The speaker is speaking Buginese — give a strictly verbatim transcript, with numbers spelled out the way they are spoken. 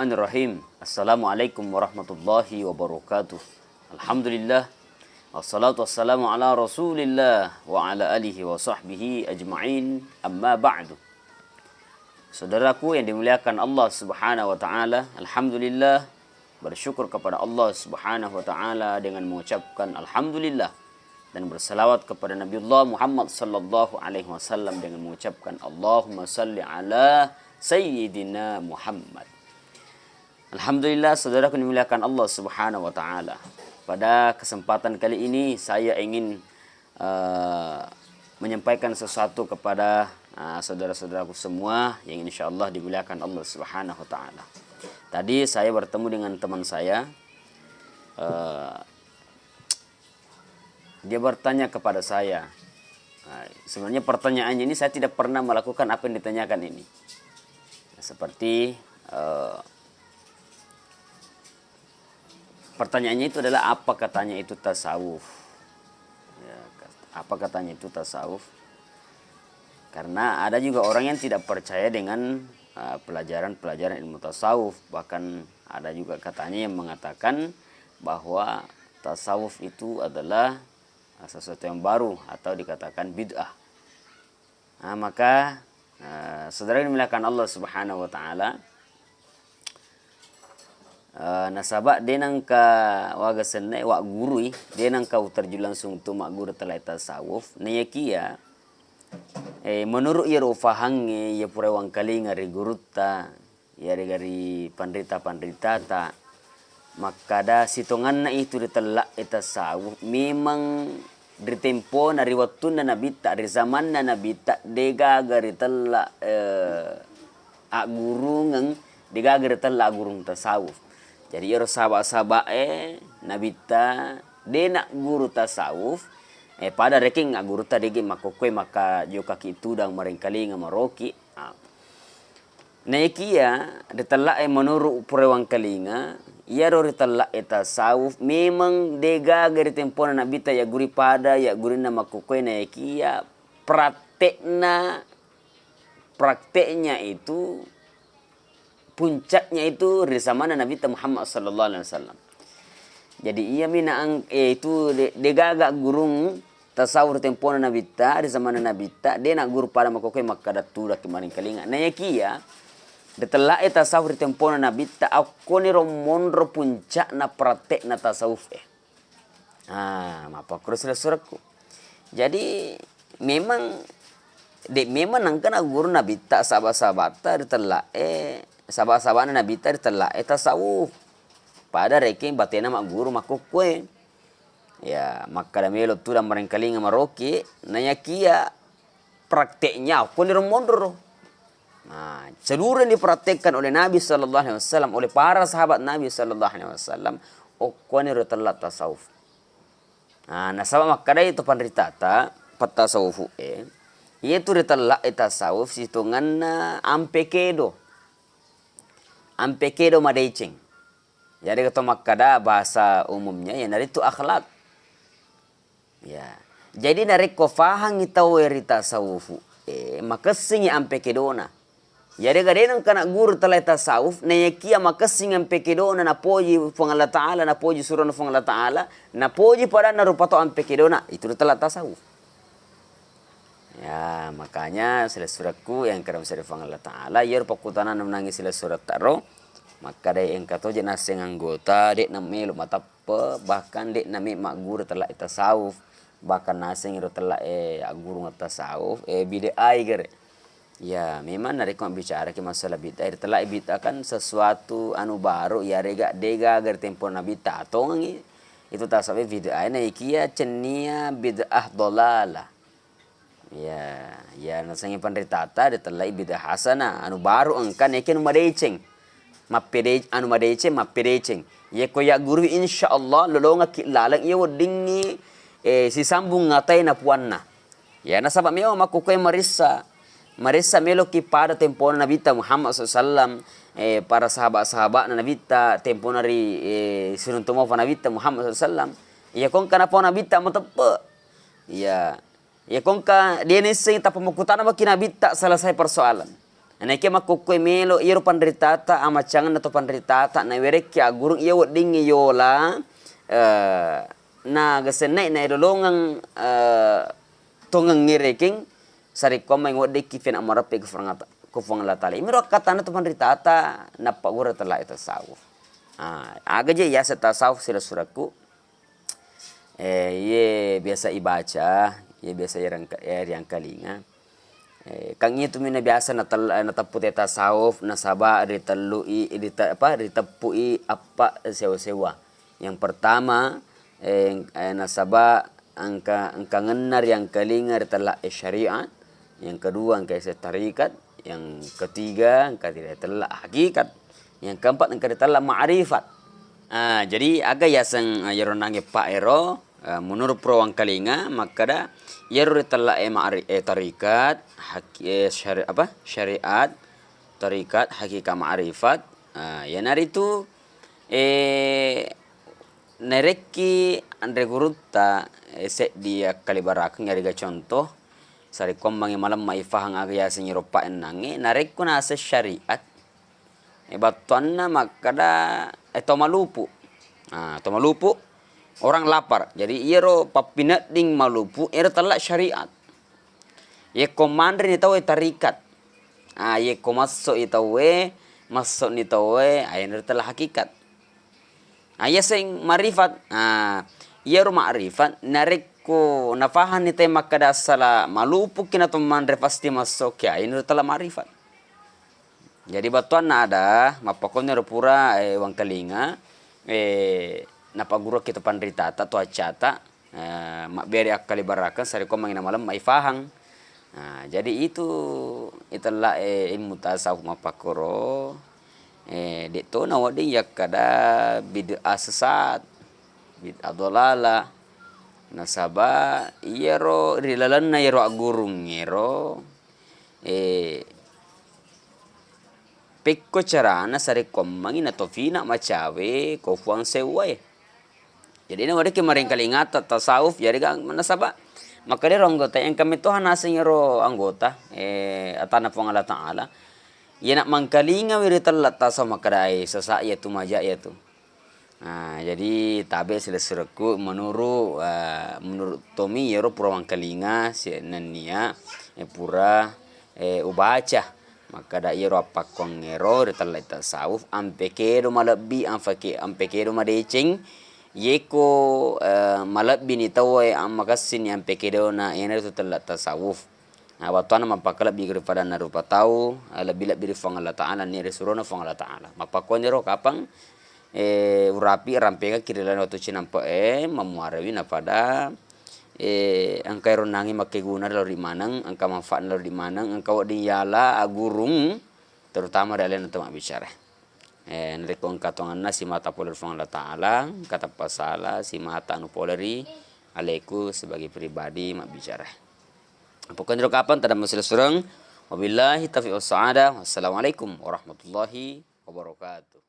Bismillahirrahmanirrahim. Assalamualaikum warahmatullahi wabarakatuh. Alhamdulillah. Wassalatu wassalamu ala Rasulillah wa ala alihi wa sahbihi ajma'in. Amma ba'du. Saudaraku yang dimuliakan Allah Subhanahu wa Ta'ala, alhamdulillah, bersyukur kepada Allah Subhanahu wa Ta'ala dengan mengucapkan alhamdulillah dan bersalawat kepada Nabiullah Muhammad sallallahu alaihi wasallam dengan mengucapkan Allahumma salli ala Sayyidina Muhammad. Alhamdulillah, saudaraku dimuliakan Allah Subhanahu wa Ta'ala. Pada kesempatan kali ini, saya ingin, eh, menyampaikan sesuatu kepada, eh, saudara-saudaraku semua yang insya Allah dimuliakan Allah Subhanahu wa Ta'ala. Tadi saya bertemu dengan teman saya, eh, dia bertanya kepada saya. Nah, sebenarnya pertanyaannya ini saya tidak pernah melakukan apa yang ditanyakan ini. Seperti, eh, pertanyaannya itu adalah apa katanya itu tasawuf? Ya, apa katanya itu tasawuf? Karena ada juga orang yang tidak percaya dengan, eh, pelajaran-pelajaran ilmu tasawuf. Bahkan ada juga katanya yang mengatakan bahwa tasawuf itu adalah, eh, sesuatu yang baru atau dikatakan bid'ah. Nah, maka, eh, saudara yang dimuliakan Allah Subhanahu wa Ta'ala, eh, nasaba de nengka waga senna waggurui, de nengka uterjun langsung tu magguru tellai tasawuf. Naiyakia, eh, menurut iyaro ufahangnge, iya pura wangkalinga ri gurutta, iyarega ri panrita-panritata, makkada sitonganna itu ri tella'e tasawuf memang ri tempona, ri wettunna Nabitta, ri zamanna Nabitta, degaga ritella, eh, aggurungeng, degaga ritella aggurung tasawuf. Jadi iyaro saba-sabae Nabitta de nagguru tasawuf, eh, pada rekeng aggurutta dege makkokkoe makka jokaki tudang marengkalinga maroki. Ah. Naiyakia ritella'e menuru pura wangkalinga, iyaro ritella'e tasawuf memang degaga ri tempona Nabitta yagguri pada yaggurinna makkokkoe, naiyakia praktekna, prakteknya itu, puncaknya itu ri zamanna Nabitta Muhammad sallallahu alaihi wasallam. Jadi iyami naang-, eh, itu de-, degaga gurung tasawuf ri tempona Nabitta, ri zamanna Nabitta, de nagguru pada makkokkoe makkada tudakki marengkalinga. Naiyakia ritella'e tasawuf ri tempona Nabitta, akkoniro monro puncakna praktekna tasawuf e. Ah, mappakkuro silessurekku. Jadi memang, de memang nengka nagguru Nabitta saba-sabatta ritella'e, saba-sabana Nabitta ritella'e tasawuf. Pada rekeng batena magguru makkokkoe. Ya, makkada melo tudang marengkalinga maroki, naiyakia prakteknya okkoniro monro. Nah, seluruh yang dipraktekkan oleh Nabi sallallahu alaihi wasallam, oleh para sahabat Nabi sallallahu alaihi wasallam, okkoniro tella tasawuf. Nah, nasaba makkadai to panritata, pattasawufu e, iyatu ritella e tasawuf sitonganna ampe kedo. Ampe kedo madeceng. Jadi, to makkada bahasa umumnya, iyanaritu akhlak. Ya. Jadi, narekko fahangngi tauwe ri tasawufu e, makessingngi ampe kedona. Yarega de nengka nagguru tellai tasawuf, naiyakia makessing ampe kedona, napoji Puang Allah Ta'ala, napoji surona Puang Allah Ta'ala, napoji padanna rupa tau ampe kedona, itu ri tella tasawuf. Ya, makanya silessurekku yang kira masere Puang Allah Ta'ala, iyaro pakkutanana menangi silessuretta ro, makkadai engka toje nasseng anggota, de namelo mateppe, bahkan de name magguru tella e tasawuf, bahkan naseng iro tella e aggurung tasawuf, eh, bid'ah i gere. Ya, memang narekko mabbicaraki masalah bid'ah, ri tella e bid'ah kan sesuatu anu baru, yarega degaga ri tempo Nabitta atongengi itu tasawuf bid'ah, naikia cennia bid'ah dolalah. Ya, ya nasengnge panritata ri tella e bid'ah hasanah, anu baru engka, naikia anu madeceng. Mappede-, anu madeceng, mappedeceng. Yekko yaggurui, insya Allah lolongekki laleng iya weddingngi, eh, sisambung ngatai na puanna. Ya, nasaba memang makkukue marissa, marissa meloki pada tempona Nabitta Muhammad sallallahu alaihi wasallam, eh, para sahabat-sahabatna Nabitta, tempona ri, eh, siruntu mopa Nabitta Muhammad sallallahu alaihi wasallam. Iya kongka napau Nabitta mateppe. Iya. Iya kongka de naisseng tappa makkutana maki Nabitta selesai persoalan. Naekia makkukkué mélo iyaro panritata, amaccangenna to panritata, nawerekki aggurung iya weddingngi yola, eh, na gesennai nailolongeng, eh, tongengngé rekeng, sarekkuammeng weddikki fena mareppe ku Fuang Ata-, ku Fuang Allah Ta'ala. Imiro akkatanna to panritata, nappa gura tella tasawuf. Ah, aga je yaseng tasawuf silessurekku? Eh, iye biasa ibaca, iye biasa irengka-, eh, riangkalinga. Eh, kan itu mina biasa natel-, eh, nateppu te tasawuf, nasaba ritellui, rite-, apa, riteppui appa sewa-sewa. Yang pertama, eh, eh, nasaba engka, engkangenna riangkalinga ritella e syariat. Yang kedua, engka ise tarikat. Yang ketiga, engka ritella hakikat. Yang keempat, engka ritella ma'rifat. Ah, jadi aga yaseng, ah, yero nange pa ero, ah, menurut pro wangkalinga makkada yero ritella e ma'ri-, eh, tarikat, haki-, eh, syari-, apa, syariat, tarikat, hakikat, ma'rifat. Ah, yanaritu, eh, narekki anre gurutta, eh, seddi akkalibarakeng, yarega contoh, sarekkuammengngi malemma ifahang aga yaseng iro paennangnge, narekko naseng syariat, eh, battuanna makkada, eh, to malupu. Ah, to malupu, orang lapar. Jadi, iyaro pappinedding malupu, ero tella syariat. Yekko manreni tauwe tarikat. Ah, yekko masso'i tauwe, masso'ni tauwe, ah, iyana ritella hakikat. Ah, yaseng ma'rifat. Ah, iyaro ma'rifat, narekko nafahanni tauwe makkada assala malupukki nato manre pasti massoki, ah, iyana ritella ma'rifat. Jadi, battuanna ada, mappakoniro pura, eh, wangkalinga, eh, napagguruki to panritata, to accata, eh, mabbere akkalibarakeng, sarekkuammengngi namalemma ifahang. Nah, jadi itu itella, eh, ilmu tasawuf mappakkoro, eh, de'to nawedding yakkada bid'ah sesat, bid'ah dolalah. Nasaba iyaro ri lalenna iyaro aggurungngero, eh, pekko carana sarekkuammengngi natofina macawe ko fuang sewwae. Jadi, naweddikki marengkalingata tasawuf, yarega nasaba makkedaro anggota, engka metto naseng ero anggota, eh, atanna Puang Allah Ta'ala. Iyana mangkalingawi ri tella tasawuf makkeda, "Ai, sesa iyatu, maja iyatu." Nah, jadi tabe silessurekku, menuru, eh, menurut tommi iyaro pura wangkalinga si-, nennia, eh, pura, eh, ubaca. Makkeda iyaro appakkuangngero ri tella tasawuf, ampe kedo malebbi, ampe ke-, ampe kedo madeceng, yeko, eh, malebbini tauwe ammakessini ampe kedona, iyanaritu tella tasawuf. Nah, battuanna mappakkalebbi ri padanna rupa tau, eh, lebbi-lebbi ri Fuang Allah Ta'ala, ni ri surona Fuang Allah Ta'ala. Mappakkuaniro kapang, eh, urapi rampengekki ri laleng wettu cinampe'e, mammuarewi napada, eh, engka ero nangi makkeguna lao ri maneng, engka manfaatna lao ri maneng, engka wedding yala agurung, terutama ri alena to mabbicara. Eh, narekko engka tongenna simata pole ri Fuang Allah Ta'ala, engka tappa sala, simata anu pole ri aleku sebagai pribadi mabbicara. Pokoknya kapang tada masilessureng. Wabillahi taufiq wassa'adah. Wassalamualaikum warahmatullahi wabarakatuh.